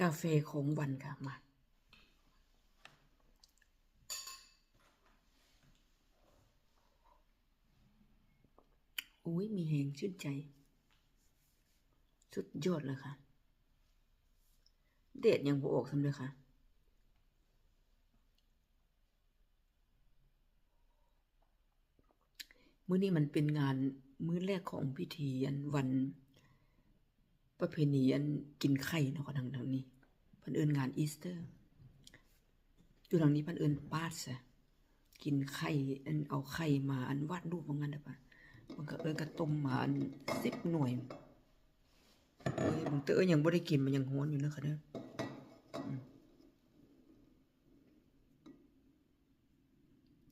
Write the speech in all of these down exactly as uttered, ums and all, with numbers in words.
กาแฟของวันค่ะ มา โอ้ย มีแฮง ชื่นใจ สุดยอดเลยค่ะ แดดยังบ่ออกซ้ำเลยค่ะ มื้อนี้มันเป็นงานมื้อแรกของพิธีอันวัน ประเพณีอันกินไข่เนาะค่ะ ทาง ทางนี้ เพิ่นเอิ้นงานอีสเตอร์ อยู่ทางนี้เพิ่นเอิ้นปาสอะ กินไข่ อันเอาไข่มา อันวาดรูปว่างั้นเด้อปะ มันก็เอิ้นกะต้มมาอันสิบหน่วย เอ้ย บางเตื้อยังบ่ได้กิน มันยังฮ้อนอยู่นะคะเด้อ อืม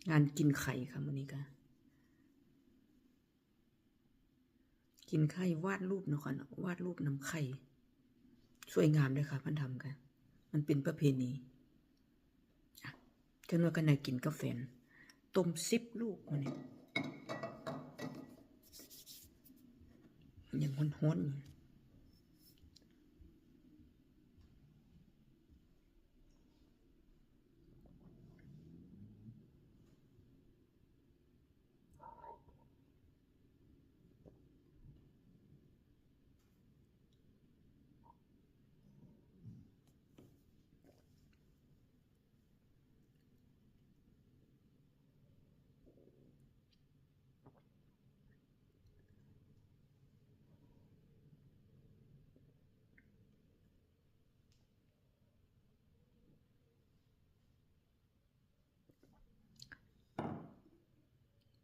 งานกินไข่ค่ะ มื้อนี้ก็ กินไข่วาดรูปเนาะค่ะเนาะ วาดรูปนำไข่ สวยงามเลยค่ะ เพิ่นทำกัน มันเป็นประเพณี อ่ะ จักหน่อยก็น่ากินกับแฟน ต้มสิบลูกมื้อนี้ ยังฮ้อนๆอยู่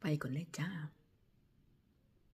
ไปก่อนเลยจ้า